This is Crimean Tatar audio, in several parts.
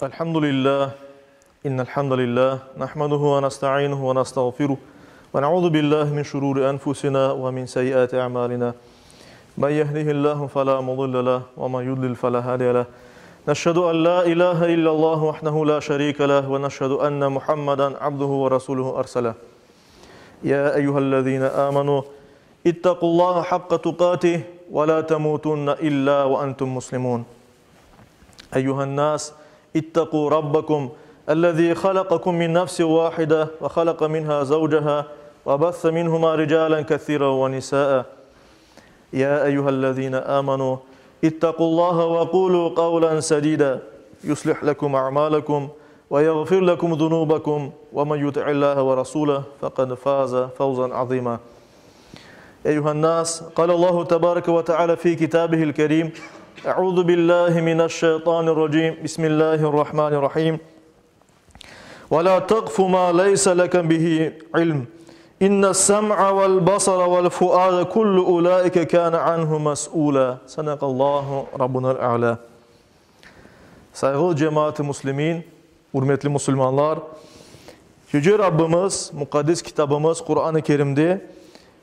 الحمد لله إن الحمد لله نحمده ونستعينه ونستغفره ونعوذ بالله من شرور أنفسنا ومن سيئات أعمالنا من يهده الله فلا مضل له ومن يضلل فلا هادي له نشهد أن لا إله إلا الله وحده لا شريك له ونشهد أن محمدا عبده ورسوله أرسله يا أيها الذين آمنوا اتقوا الله حق تقاته ولا تموتن إلا وأنتم مسلمون أيها الناس اتقوا ربكم الذي خلقكم من نفس واحدة وخلق منها زوجها وبث منهما رجالا كثيرا ونساء يا أيها الذين آمنوا اتقوا الله وقولوا قولا سديدا يصلح لكم أعمالكم ويغفر لكم ذنوبكم ومن يطع الله ورسوله فقد فاز فوزا عظيما أيها الناس قال الله تبارك وتعالى في كتابه الكريم أعوذ بالله من الشيطان الرجيم بسم الله الرحمن الرحيم ولا تقف ما ليس لك به علم إن السمع والبصر والفؤاد كل أولئك كان عنه مسؤولا صدق الله ربنا الأعلى Sayğılı cemaat-ı muslimin, ürmetli musulmanlar! Yüce Rabbimiz Muqaddes Kitabımız Quran-ı Kerimde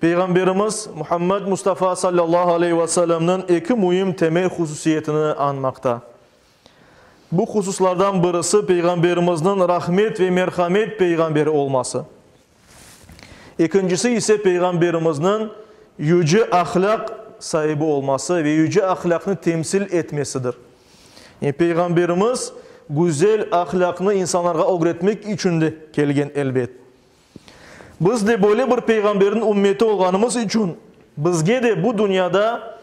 Peyğamberimiz Muhammed Mustafa sallallahu aleyhi ve sellemniñ eki müim temel hususiyetini añmaqta. Bu hususlardan birisi Peyğamberimizniñ rahmet ve merhamet peyğamberi olması. Ekincisi ise Peyğamberimizniñ yüce ahlâq saibi olması ve yüce ahlâqnı temsil etmesidir. Yani Peyğamberimiz güzel ahlâqnı insanlarğa ögretmek içün de kelgen, elbet. Biz de böyle bir peyğamberniñ ümmeti olğanımız içün bizge de bu dünyada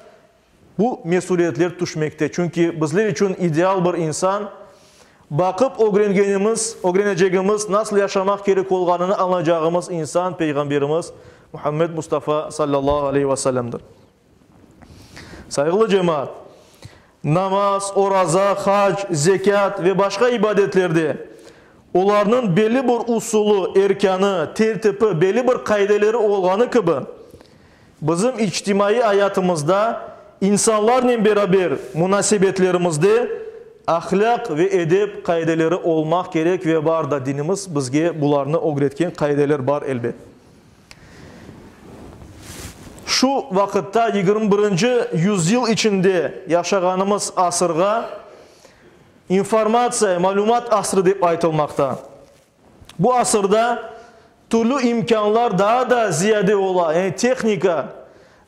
bu mesüliyetler tüşmekte. Çünki bizler içün ideal bir insan, baqıp ögrengenimiz, ögrenecegimiz, nasıl yaşamaq kerek olğanını añlaycağımız insan Peyğamberimiz Muhammed Mustafa sallallahu aleyhi ve sellemdir. Sayğılı cemaat, namaz, oraza, hac, zekât ve başqa ibadetlerde olarnıñ belli bir usulı, erkânı, tertipi, belli bir qaideleri olğanı kibi, bizim içtimaiy ayatımızda insanlarnen beraber munasebetlerimizde ahlâq ve edep qaideleri olmaq kerek ve bar da dinimiz bizge bularnı ögretken qaideler bar elbet. Şu vaqıtta 21-nci yüzyıl içinde yaşağanımız asırğa informatsiya, malümat asrı dep aytılmaqta. Bu asırda türlü imkânlar daa da ziyade ola, yani tehnika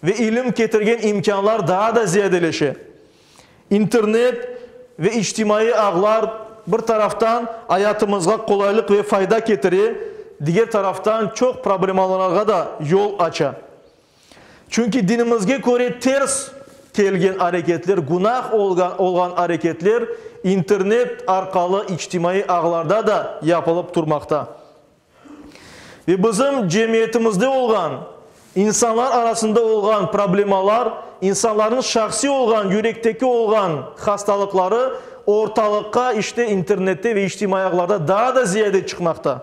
ve ilim ketirgen imkânlar daa da ziyadeleşe. İnternet ve içtimaiy ağlar bir taraftan ayatımızğa qolaylıq ve fayda ketire, diger taraftan çoq problemalarğa da yol aça. Çünki dinimizge köre ters kelgen areketler, günah olğan areketler internet arqalı içtimaiy ağlarda da yapılıp turmaqta. Ve bizim cemiyetimizde olğan, insanlar arasında olğan problemalar, insanlarnıñ şahsiy olğan, yürekteki olğan hastalıqları ortalıqqa işte internette ve içtimaiy ağlarda daa da ziyade çıqmaqta.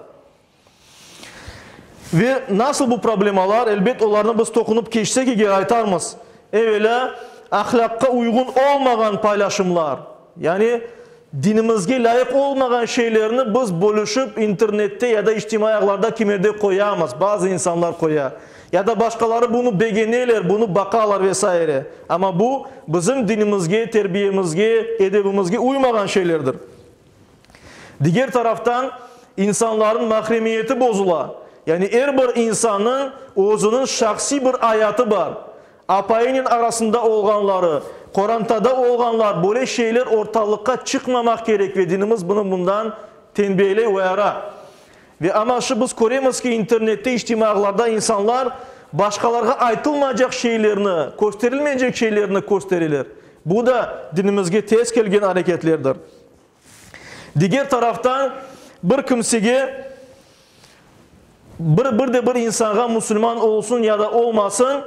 Ve nasıl bu problemalar, elbet olarnı biz toqunıp keçsek eger aytarmız, evelâ, ahlâqqa uyğun olmağan paylaşımlar, yani dinimizge lâyıq olmağan şeylerni biz bölüşip internette ya da içtimaiy ağlarda kimerde qoyamız, bazı insanlar qoya, ya da başqaları bunı begeneler, bunı baqalar ve saire. Amma bu bizim dinimizge, terbiyemizge, edebimizge uymağan şeylerdir. Diger taraftan, insanların mahremiyeti bozula. Yani er bir insannıñ özüniñ şahsiy bir ayatı bar. Apayınen arasında olğanları, qorantada olğanlar, böyle şeyler ortalıqqa çıqmamaq kerek ve dinimiz bunı bundan tenbiyeley, uyara. Ve amma şu biz köremiz ki, internette, içtimaiy ağlarda insanlar başqalarğa aytılmaycaq şeylerni, kösterilmeycek şeylerni köstereler. Bu da dinimizge ters kelgen areketlerdir. Diger taraftan, bir kimsege, bir bir de bir insanğa, musulman olsun ya da olmasın,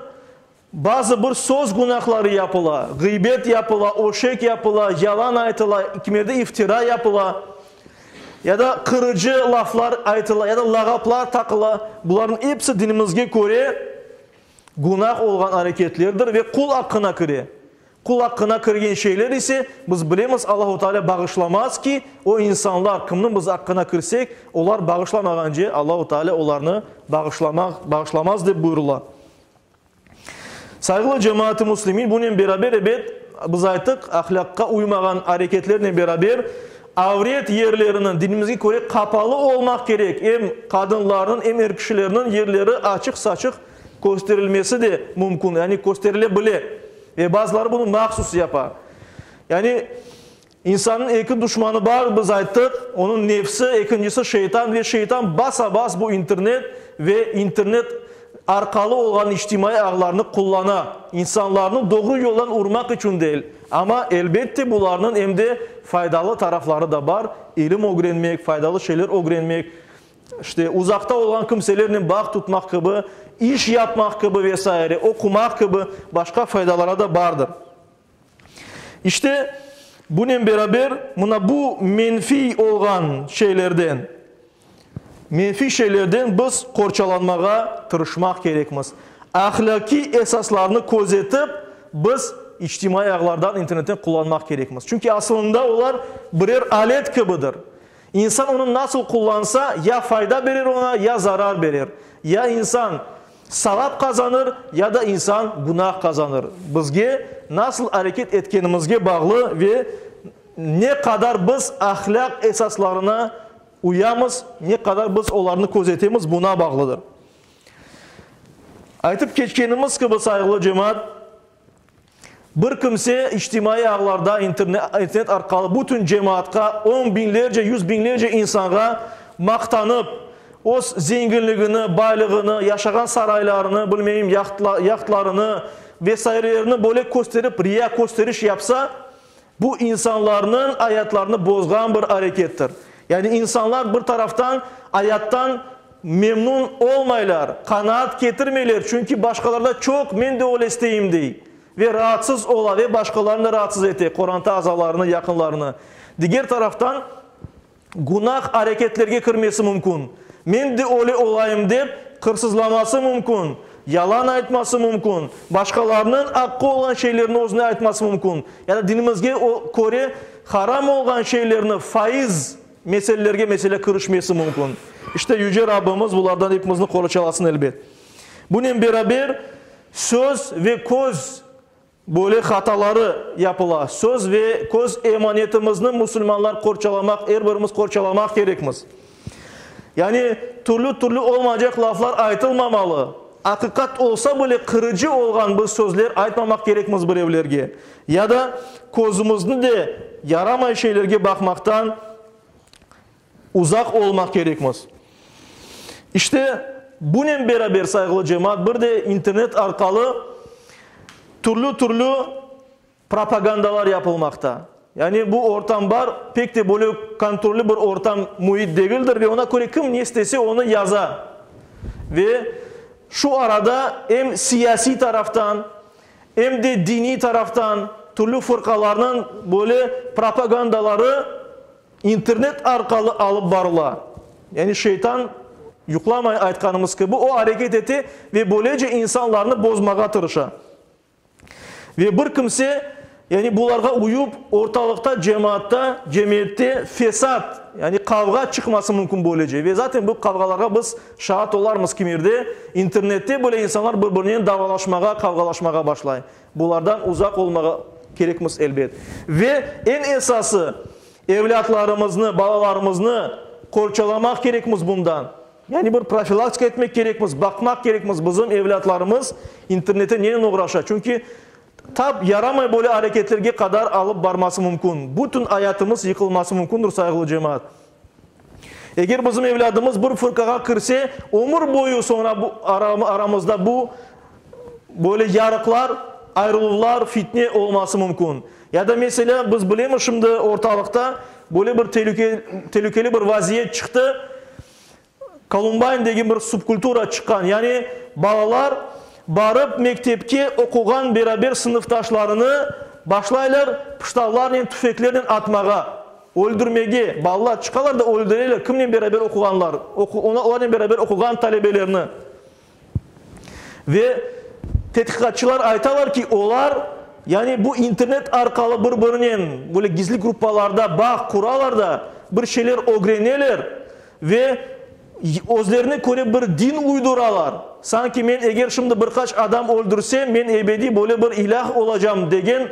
bazı bir söz günahları yapıla, ğıybet yapıla, öşek yapıla, yalan aytıla, kimerde iftira yapıla, ya da qırıcı laflar aytıla, ya da lağaplar taqıla. Bularnıñ episi dinimizge köre günah olğan areketlerdir ve qul aqqına kire. Qul aqqına kirgen şeyler ise, biz bilemiz, Allahu Teala bağışlamaz ki, o insanlar, kimniñ biz aqqına kirsek, olar bağışlamağance, Allahu Teala olarnı bağışlamaq, bağışlamaz, dep buyurıla. Sayğılı cemaat-ı müslimin, bunen beraber, ebet, biz ayttıq, ahlâqqa uymağan areketlernen beraber, avret yerleriniñ, dinimizge köre, qapalı olmaq kerek, em qadınlarnıñ, em er kişilerniñ yerleri açıq-saçıq kösterilmesi de mümkün, yani kösterile bile. Ve bazıları bunı mahsus yapa. Yani insannıñ eki duşmanı bar, biz ayttıq, onıñ nefsi, ekincisi şeytan ve şeytan basa-bas bu internet ve internet arqalı olğan içtimaiy ağlarnı qullana, insanlarnı doğru yoldan urmaq içün değil. Amma, elbette, bularnıñ em de faydalı tarafları da bar, ilim ögrenmek, faydalı şeyler ögrenmek, İşte, uzaqta olğan kimselernen bağ tutmaq kibi, iş yapmaq kibi ve saire, oqumaq kibi başqa faydalara da bardır. İşte, bunen beraber, mına bu menfiy olğan şeylerden, menfiy şeylerden biz qorçalanmağa tırışmaq kerekmiz. Ahlâqiy esaslarnı közetip, biz içtimaiy ağlardan, internetten qullanmaq kerekmiz. Çünki asılında olar birer alet kibidir. İnsan onı nasıl qullansa, ya fayda berer oña, ya zarar berer. Ya insan savap qazanır, ya da insan günah qazanır. Bizge nasıl areket etkenimizge bağlı ve ne qadar biz ahlâq esaslarına uyamız, ne qadar biz olarnı közetemiz, buna bağlıdır. Aytıp keçkenimiz kibi, sayğılı cemaat, Bir kimse içtimaiy ağlarda, internet arqalı bütün cemaatqa, on biñlerce, yüz biñlerce insanğa maqtanıp, öz zenginligini, baylığını, yaşağan saraylarını, bilmeyim, yahtlarını ve sairelerini böyle kösterip, riya, kösteriş yapsa, bu insanlarnıñ ayatlarını bozğan bir arekettir. Yani insanlar bir taraftan ayattan memnun olmaylar, qanaat ketirmeyler, çünki başqalarda çoq, men de öyle isteyim, dey ve raatsız ola ve başqalarını da raatsız ete, qoranta azalarını, yaqınlarını. Diger taraftan, günah areketlerge kirmesi mümkün. Men de öyle olayım dep, qırsızlaması mümkün, yalan aytması mümkün, başqalarınıñ aqqı olğan şeylerni özüne aytması mümkün, ya da dinimizge köre haram olğan şeylerni, faiz meselelerge, meselâ, kirişmesi mümkün. İşte, Yüce Rabbimiz bulardan epimizni qorçalasın, elbet. Bunen beraber, söz ve köz Böyle hataları yapıla. Söz ve köz emanetimizni musulmanlar qorçalamaq, er birimiz qorçalamaq kerekmiz. Yani türlü-türlü olmaycaq laflar aytılmamalı. Aqiqat olsa bile qırıcı olğan bir sözler aytmamaq kerekmiz birevlerge. Ya da közümizni de yaramay şeylerge baqmaqtan uzaq olmaq kerekmiz. İşte, bunen beraber, sayğılı cemaat, bir de internet arqalı türlü-türlü propagandalar yapılmaqta. Yani bu ortam bar, pek de böyle kontrollü bir ortam, müit degildir ve ona köre kim ne istese, onı yaza. Ve şu arada em siyasiy taraftan, em de diniy taraftan türlü fırqalarnıñ böyle propagandaları İnternet arqalı alıp barıla. Yani şeytan yuqlamay, aytqanımız kibi, o areket ete ve böylece insanlarnı bozmağa tırışa. Ve bir kimse, yani bularğa uyıp, ortalıqta, cemaatta, cemiyette fesat, yani qavğa çıqması mümkün böylece. Ve zaten bu qavğalarğa biz şaat olarmız kimerde, internette bile insanlar bir-birinen davalaşmağa, qavğalaşmağa başlay. Bulardan uzaq olmağa kerekmiz, elbet. Ve eñ esası, evlâtlarımıznı, balalarımıznı qorçalamaq kerekmiz bundan. Yani bir profilaktika etmek kerekmiz, baqmaq kerekmiz, bizim evlâtlarımız internette nenen oğraşa. Çünki tap yaramay böyle areketlerge qadar alıp barması mümkün. Bütün ayatımız yıqılması mümkündür, sayğılı cemaat. Eger bizim evlâdımız bir fırqağa kirse, ömür boyu soñra bu aramızda bu böyle yarıqlar, ayrıluvlar, fitne olması mümkün. Ya da, meselâ, biz bilemiz, şimdi ortalıqta böyle bir telükeli bir vaziyet çıqtı, Kolumbayn degen bir subkultura çıqqan, yani balalar barıp mektepke oquğan beraber sınıftaşlarını başlaylar pıştavlarnen, tüfeklernen atmağa, öldürmege. Balalar çıqalar da öldüreler kimnen beraber oquğanlar, olarnen beraber oquğan talebelerni. Ve tedqiqatçılar aytalar ki, olar. Yani bu internet arqalı bir-birinen böyle gizli gruppalarda bağ quralar da, bir şeyler ögreneler ve özlerine köre bir din uyduralar. Sanki men eger şimdi bir qaç adam öldürsem, men ebediy böyle bir ilâh olacam degen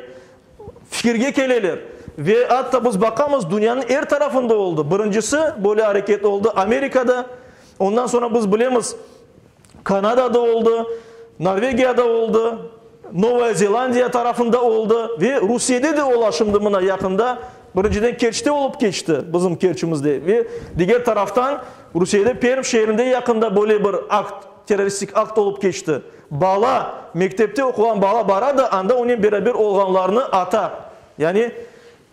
fikirge keleler. Ve atta biz baqamız, dünyanıñ er tarafında oldı. Birincisi böyle areket oldı Amerikada, ondan soñra biz bilemiz, Kanadada oldı, Norvegiyada oldı, Novaya Zelandiya tarafında oldı ve Rusiyede de ola şimdi mına yaqında, birinciden Kerçte olıp keçti, bizim Kerçimizde ve diger taraftan Rusiyede Perm şeerinde yaqında böyle bir akt, terroristik akt olıp keçti. Bala, mektepte oquğan bala bara da anda onen beraber olğanlarnı ata. Yani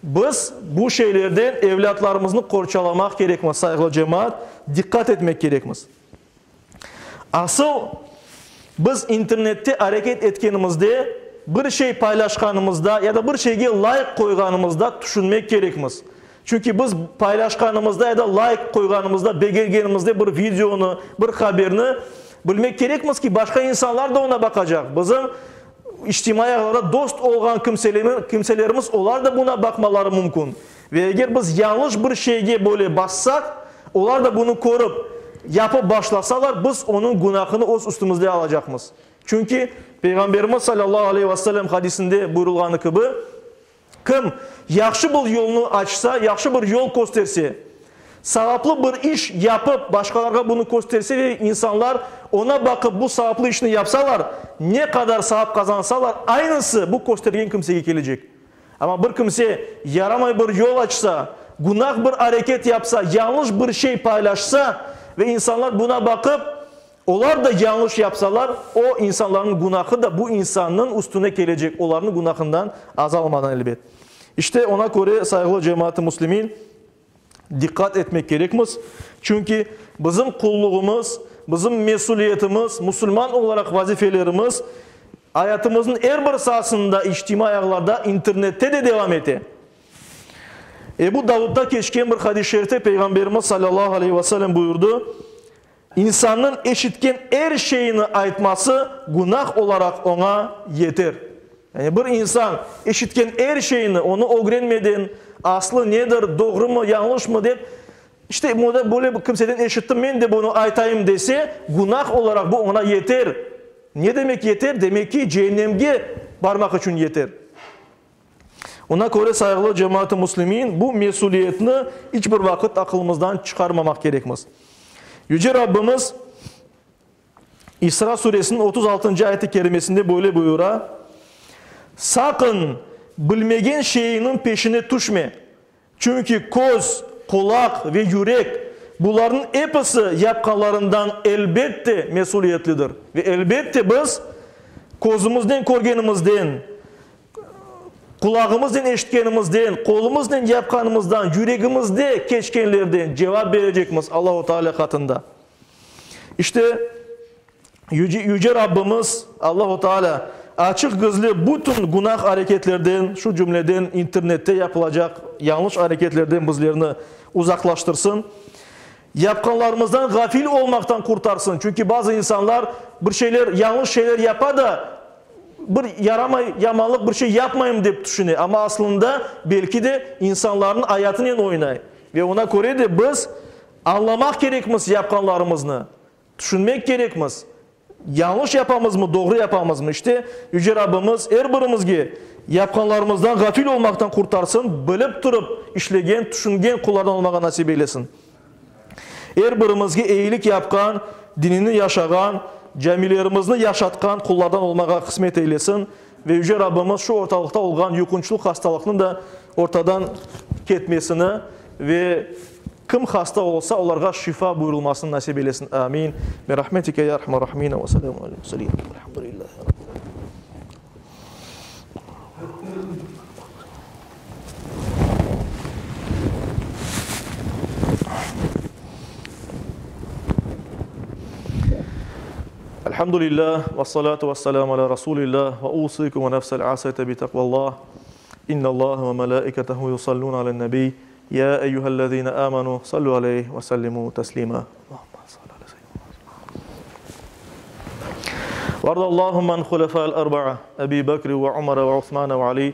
biz bu şeylerden evlâtlarımıznı qorçalamaq kerekmiz, sayğılı cemaat, diqqat etmek kerekmiz. Asıl, biz internette areket etkenimizde, bir şey paylaşqanımızda ya da bir şeyge layk qoyğanımızda tüşünmek kerekmiz. Çünki biz paylaşqanımızda ya da layk qoyğanımızda, begengenimizde bir videonı, bir haberni bilmek kerekmiz ki, başqa insanlar da oña baqacaq. Bizim içtimaiy ağlarda dost olğan kimselerimiz, olar da buña baqmaları mümkün. Ve eger biz yañlış bir şeyge böyle bassaq, olar da bunı körip, yapıp başlasalar, biz onıñ günahını öz üstümizde alacaqmız. Çünki Peyğamberimiz salâllahu aleyhi ve sellem hadisinde buyurılğanı kibi, Kim yahşı bir yolnı açsa, yahşı bir yol kösterse, savaplı bir iş yapıp, başqalarğa bunı kösterse ve insanlar oña baqıp bu savaplı işni yapsalar, ne qadar savap qazansalar, aynısı bu köstergen kimsege kelecek. Amma bir kimse yaramay bir yol açsa, günah bir areket yapsa, yañlış bir şey paylaşsa ve insanlar buna baqıp, olar da yañlış yapsalar, o insanlarnıñ günahı da bu insannıñ üstüne kelecek, olarnıñ günahından azalmadan elbet. İşte, oña köre, sayğılı cemaat-ı müslimin, diqqat etmek kerekmiz, çünki bizim qulluğımız, bizim mesüliyetimiz, musulman olaraq vazifelerimiz ayatımıznıñ er bir saasında, içtimaiy ağlarda, internette de devam ete. Ebu Davudda keçken bir hadis-i şerifte Peyğamberimiz salâllahu aleyhi ve sellem buyurdı, İnsannıñ eşitken er şeyini aytması günah olaraq oña yeter. Yani bir insan eşitken er şeyni, onı ögrenmeden, aslı nedir, doğrumı, yañlışmı dep, işte böyle bir kimseden eşittim, men de bunı aytayım dese, günah olaraq bu oña yeter. Ne demek yeter? Demek ki, ceennemge barmaq içün yeter. Ona köre, sayğılı cemaat-ı müslimin, bu mesüliyetni iç bir vaqıt aqılımızdan çıqarmamaq kerekmiz. Yüce Rabbimiz İsra suresiniñ 36-ncı ayet-i kerimesinde böyle buyura, Saqın, bilmegen şeyiñniñ peşine tüşme, çünki köz, qulaq ve yürek, bularnıñ episi yapqanlarından elbette mesüliyetlidir. Ve elbette biz közümiznen körgenimizden, Qulağımıznen eşitkenimizden, qolumıznen yapqanımızdan, yüregimizde keçkenlerden cevap berecekmiz Allahu Teala qatında. İşte, Yüce, Yüce Rabbimiz Allahu Teala açıq-gizli bütün günah areketlerden, şu cümleden internette yapılacaq yañlış areketlerden bizlerni uzaqlaştırsın. Yapqanlarımızdan ğafil olmaqtan qurtarsın. Çünki bazı insanlar bir şeyler, yañlış şeyler yapa da, bir yaramay, yamanlıq bir şey yapmayım dep tüşüne, amma aslında belki de insanlarnıñ ayatınen oynay. Ve oña köre de biz añlamaq kerekmiz yapqanlarımıznı, tüşünmek kerekmiz, yañlış yapamızmı, doğru yapamızmı. İşte, Yüce Rabbimiz er birimizge yapqanlarımızdan ğafil olmaqtan qurtarsın, bilip turıp işlegen, tüşüngen qullardan olmağa nasip eylesin. Er birimizge eyilik yapqan, dinini yaşağan, camilerimizni yaşatqan qullardan olmağa qısmet eylesin ve Yüce Rabbimiz şu ortalıqta olğan yuqunçlı hastalıqnı da ortadan ketmesini ve kim hasta olsa, olarğa şifa buyurılmasını nasip eylesin. Amin. Bi rahmetike ya erhamer rahimin ve selamun alel murselin. Velhamdülillahi rabbil alemin. Elhamdülillah, ve salatu ve selamu ala Rasulillah, ve usikum ve nefsel asete bi takvallah. İnnallaha ve melaiketehu yusallun alen nebi. Ya eyyühellezine amenu sallu aleyhi ve sellimu teslima. وارض اللهم عن خلفاء الأربعة أبي بكر وعمر وعثمان وعلي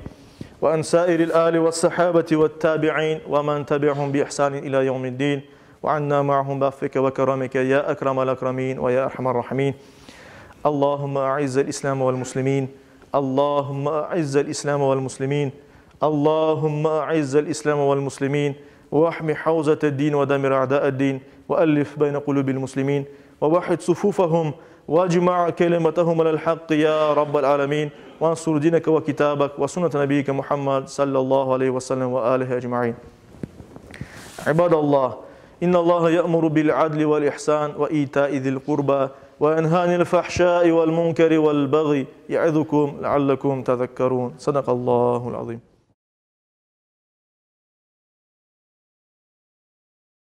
وعن سائر الآل والصحابة والتابعين ومن تبعهم بإحسان إلى يوم الدين وعنا معهم بعفوك وكرمك يا أكرم الأكرمين ويا أرحم الراحمين اللهم أعز الإسلام والمسلمين اللهم أعز الإسلام والمسلمين اللهم أعز الإسلام والمسلمين واحمي حوزة الدين ودمر أعداء الدين وألف بين قلوب المسلمين ووحد صفوفهم واجمع كلمتهم على الحق يا رب العالمين وانصر دينك وكتابك وسنة نبيك محمد صلى الله عليه وسلم وآله أجمعين عباد الله إن الله يأمر بالعدل والإحسان وإيتاء ذي القربى وينهى عن الفحشاء والمنكر والبغي يعظكم لعلكم تذكرون صدق الله العظيم.